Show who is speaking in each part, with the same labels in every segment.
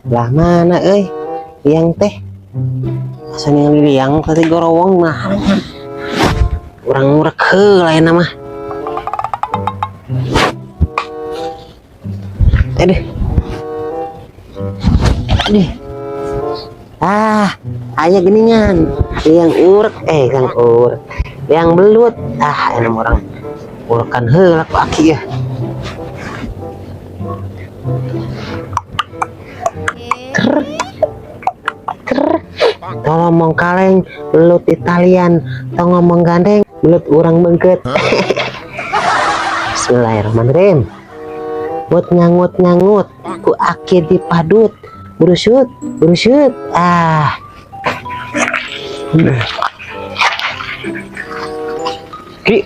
Speaker 1: Lah, mana euy liang teh? Asa ningali liang tadi gorowong mah. Urang ngurek heula lain mah. Aduh. Aduh. Ah, aya geningan. Liang urek, eh, liang urek. Liang belut. Ah, enak urang urekan heula ku aki ya. Ter. Ter. Tong ngomong kaleng, belut Italian. Tong ngomong gandeng, belut urang bengket. Bismillahirrahmanirrahim. Ngut ngangut ngangut, ku aki dipadut. Berusut, berusut. Ah.
Speaker 2: Ki,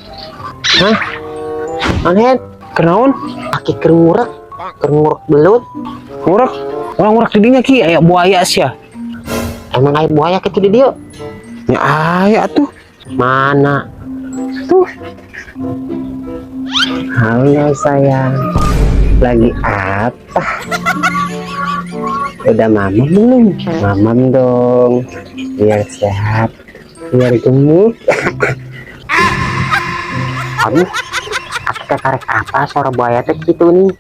Speaker 1: Hah? Anhen,
Speaker 2: kenaon?
Speaker 1: Aki keur ngurek, keur ngurek belut.
Speaker 2: Ngurek, urang ngurek di dinya, Ki, aya buaya sia.
Speaker 1: Emang aya buaya kitu di dieu?
Speaker 2: Nya aya tuh.
Speaker 1: Mana?
Speaker 2: Tuh.
Speaker 1: Halo, sayang. Lagi apa? Udah mamam belum? Mamam dong. Biar sehat, biar gemuk. Aduh, aki karek apa suara buaya teh gitu nih?